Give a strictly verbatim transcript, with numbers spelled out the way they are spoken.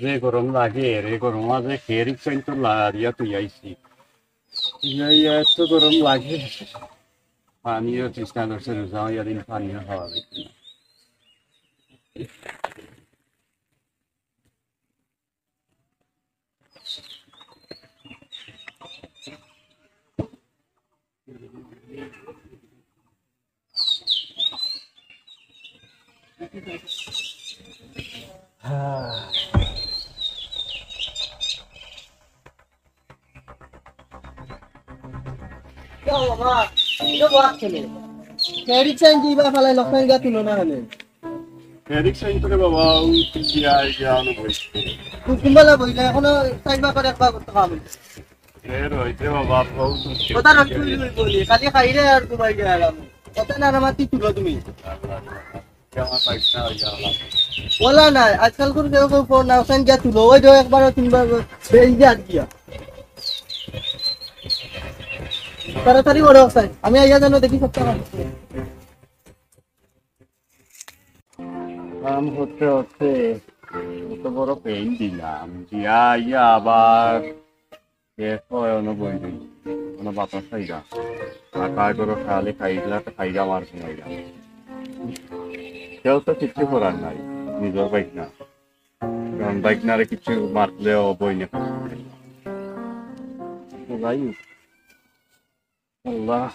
যে গরম লাগে রে, গরম মাঝে খেয়ে রিক্সা তো লারিয়া তুই আইছি। ইয়া, ইয়া, এত গরম লাগে। পানিও তৃষ্ণা ধরছে, রোজা হইয়া দিন পানিও খাওয়া যাইছে না। এরিক সাইন কি বা ফালাই লক্ষণ গা তুলো না হলে? এরিক সাইন তো রে বাবা, ও তুই গিয়া, গিয়া আনো বই। তুই কুম্বালা বইলে এখনো চাইবা করে একবার করতে হবে। এর হইতে বাবা, বহুত মুশকিল। কথা রক্ষা করি বলি, খালি খাইরে আর ঘুমাই গেলাম। কথা না, না মাতি তুলো তুমি। আমার বাইক না হয়ে গেলাম। বলা না, আজকাল কোন কেউ কেউ ফোন না, ওখানে গিয়া তুলো। ওই যে একবার তিনবার বেল দিয়ে আটকিয়া। তাড়াতাড়ি বড় ওখানে। আমি আইয়া জানো দেখি সব টাকা। কাম করতে করতে কত বড় পেইন দিলাম, দিয়া আইয়া আবার এক হয় অনো বই দিই, অনো বাতাস খাইরা। ঢাকা করে খালি খাইলা তো খাইরা আমার ঘুমাইরা। কেউ তো কিচ্ছু করার নাই, নিজের বাইক না। কারণ বাইক নারে কিছু মারলেও বই না। তো যাই হোক, আল্লাহ।